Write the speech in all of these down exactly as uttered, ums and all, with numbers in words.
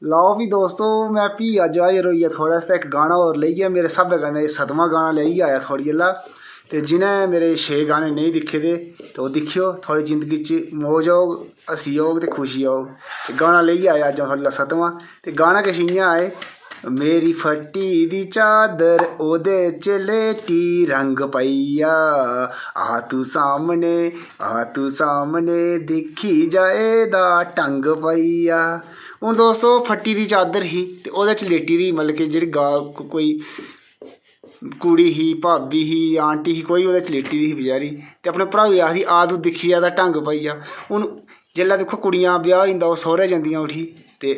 लैओ भी दोस्तो, में भी अज्ज हाजर होइयै थुआढ़े आस्तै इक गाना होर लेइयै। मेरे स्हाबै कन्नै एह् सतमां गाना लेइयै आया थुआढ़ी अल्ला। ते जि'नें मेरे छे गाने नेईं दिक्खे दे, ते ओह् दिक्खेओ, थुआढ़ी जिंदगी च मौज औग, हस्सी औग ते खुशी औग। ते गाना लेइयै आया अज्ज अ'ऊं थुआढ़े अल्ला सतमां। ते गाना किश इ'यां ऐ, मेरी फट्टी दी चादर, ओह्दे च लेटी रंग पेई गेआ। आ तू सामने, आ तू सामने, दिक्खी जा एह्दा ढंग पेई गेआ। हून दोस्तो, फट्टी दी चादर ही ते ओह्दे च लेटी दी, मतलब कि जेह्ड़ी गा-, को-, कोई कुड़ी ही, भाबी ही, आंटी ही, कोई ओह्दे च लेटी दी ही बचैरी। ते अपने भ्राऊ गी आखदी, आ तू दिक्खी जा एह्दा ढंग पेई गेआ। हून जेल्लै दिक्खो, कुड़ियां ब्याह् होई जंदा, ओह् सौह्रै जंदियां उठी, ते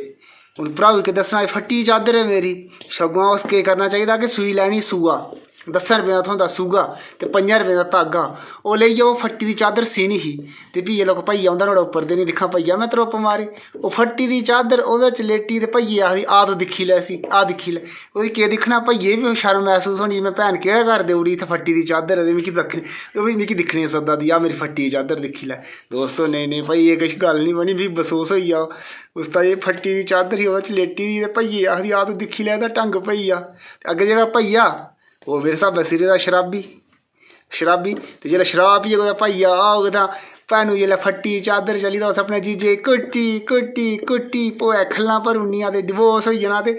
हून भ्राऊ गी केह् दस्सना, एह् फट्टी दी चादर ऐ मेरी। सगुआं उस केह् करना चाहिदा कि सूई लैनी सूआ, दस्सें रपें दा थ्होंदा सूआ ते पंजें रपें दा धागा। ओह् लेइयै ओह् फट्टी दी चादर सीनी ही। ते फ्ही जेल्लै कोई भैया औंदा, नुहाड़े उप्पर देनी, दिक्खां भैया, में त्रप्प मारी। ओह् फट्टी दी चादर, ओह्दे च लेटी ते भैया आखदी, आ तू दिक्खी लै इसी, आ दिक्खी लै। ओह्दी केह् दिक्खना, भैया गी बी शर्म मसूस होनी, में भैन केह्ड़ा घर देई ओड़ी, इत्थै फट्टी दी चादर ऐ ते मिगी दिक्खनी, ओह् बी मिगी दिक्खने गी सद्दा दी, आ मेरी फट्टी दी चादर दिक्खी लै। दोस्तो, नेईं, नेईं भाई, एह् किश गल्ल निं बनी, मिगी बसोस होई गेआ। उसदा एह् फट्टी दी चादर ही, ओह्दे च लेटी दी, ते भैया आखदी, आ तू दिक्खी लै एह्दा ढंग भैया। ते अग्गें जेह्ड़ा भैया, ओह् मेरे स्हाबै सिरे दा शराबी, शराबी। ते जेल्लै शराब पियै कुतै भैया औग, तां भैनू जेल्लै फट्टी चादर चली, तां उस अपने जीजे गी कुट्टी, कुट्टी, कुट्टी, भोऐ खल्लां भरी ओड़नियां ते divorce होई जाना। ते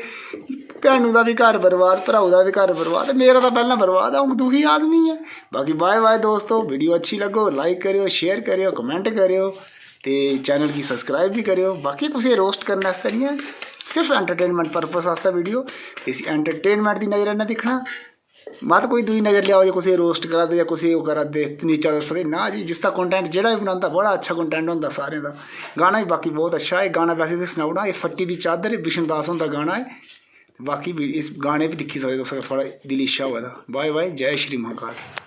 भैनू दा बी घर बरबाद, भ्राऊ दा बी घर बरबाद, ते मेरा तां पैह्लें बरबाद ऐ, अ'ऊं दुखी आदमी ऐ। बाकी bye bye दोस्तो, video अच्छी लग्गो, like करेओ, share करेओ, comment करेओ, ते channel गी subscribe बी करेओ। बाकी कुसै गी roast करने आस्तै निं ऐ, सिर्फ entertainment purpose आस्तै video। इसी entertainment दी नज़र कन्नै दिक्खना। मत कोई दूई नज़र लेआओ जे कुसै गी roast करा दे जां कुसै गी ओह् करा दे, नीचा दस्सा दे। ना जी, जिसदा content जेह्ड़ा बी बनांदा, बड़ा अच्छा content होंदा सारें दा। गाना बी बाकी बहुत अच्छा ऐ। गाना वैसे तुसें सनाई ओड़ां, एह् फट्टी दी चादर, बिशन दास हुंदा गाना ऐ। बाकी बी इस गाने बी दिक्खी सकदे तुस, अगर थुआढ़ा दिली इच्छा होऐ तां। Bye bye, जय श्री महाकाल।